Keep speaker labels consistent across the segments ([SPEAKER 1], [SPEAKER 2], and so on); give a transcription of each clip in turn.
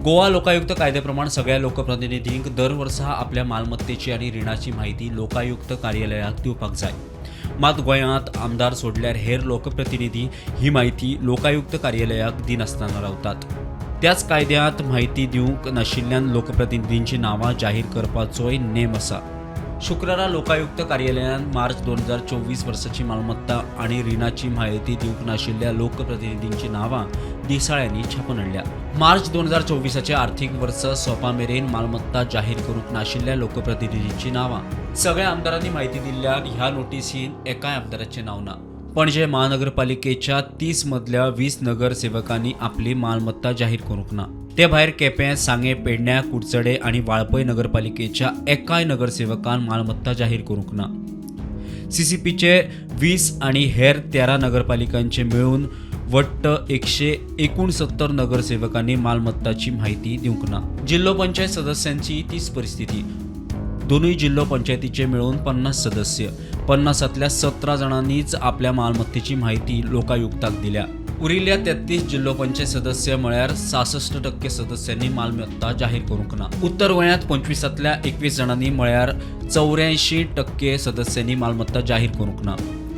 [SPEAKER 1] गोवा लोकायुक्त कायद्या प्रमाण सगळ्या लोकप्रतिनिधींक दर वर्सा आपल्या मालमत्तेची आनी रिणाची म्हायती लोकायुक्त कार्यालयाक दिवपाक जाय. मात गोंयांत आमदार सोडल्यार हेर लोकप्रतिनिधी ही म्हायती लोकायुक्त कार्यालयाक दिनासतना रावतात. त्याच कायद्यांत म्हायती दिवंक नाशिल्ल्यान लोकप्रतिनिधींची नांवां जाहीर करपाचोय नेम आसा. शुक्रारा लोकायुक्त कार्यालयान मार्च 2024 वर्साची मालमत्ता आनी रिणाची म्हायती दिवंक नाशिल्ल्या लोकप्रतिनिधींची नांवां दिसाळ्यांनी छापून हाडल्या. मार्च 2024चें आर्थीक वर्स सोंपा मेरेन मालमत्ता जाहीर करूंक नाशिल्ल्या लोकप्रतिनिधींची नांवां. सगळ्या आमदारांनी म्हायती दिल्ल्यान ह्या नोटीसीन एकाय आमदाराचें नांव ना. पणजे महानगरपालिकेच्या 30 मदल्या 20 नगरसेवकांनी आपली मालमत्ता जाहीर करूंक ना. ते भायर केपें, सांगें, पेडण्यां, कुडचडे आनी वाळपय नगरपालिकेच्या एकाय नगरसेवकान मालमत्ता जाहीर करूंक ना. सीसीपीचे 20 आनी हेर 13 नगरपालिकांचे मेळून वट्ट 169 नगरसेवकांनी मालमत्ताची म्हायती दिवंक ना. जिल्लो पंचायत सदस्यांची तीच परिस्थिती. दोनूय जिल्लो पंचायतीचे मेळून 50 सदस्य. 50तल्या 17 जाणांनीच आपल्या मालमत्तेची म्हायती लोकायुक्ताक दिल्या. उरिल्ल्या 33 जिल्लो पंचायत सदस्य म्हळ्यार 66% सदस्यांनी मालमत्ता जाहीर करूंक ना. उत्तर गोंयांत 25तल्या 21 जाणांनी म्हळ्यार 84% सदस्यांनी मालमत्ता जाहीर करूंक ना.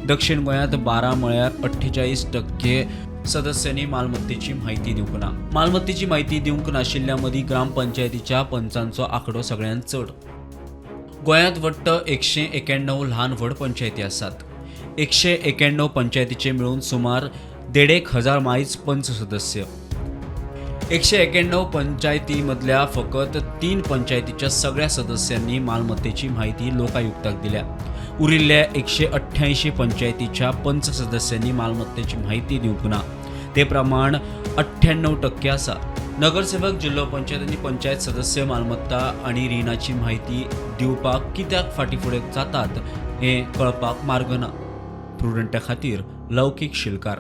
[SPEAKER 1] दक्षिण गोंयांत 12 म्हळ्यार 48% सदस्यांनी मालमत्तेची म्हायती दिवंक ना. मालमत्तेची म्हायती दिवंक नाशिल्ल्या मदीं ग्रामपंचायतीच्या पंचांचो आंकडो सगळ्यांत चड. गोंयांत वट्ट 191 ल्हान व्हड पंचायती आसात. 191 पंचायतीचे मेळून सुमार 1,500 मायज पंच सदस्य. 191 पंचायती मदल्या फकत तीन पंचायतीच्या सगळ्या सदस्यांनी मालमत्तेची म्हायती लोकायुक्ताक दिल्या. उरिल्ल्या 188 पंचायतीच्या पंच सदस्यांनी मालमत्तेची म्हायती दिवंक ना. ते प्रमाण 98% आसा. नगरसेवक, जिल्लो पंचायत आनी पंचायत सदस्य मालमत्ता आनी रिणाची म्हायती दिवपाक कित्याक फाटीं फुडें जातात हें कळपाक मार्ग ना. प्रुडंटा खातीर लौकीक शिलकार.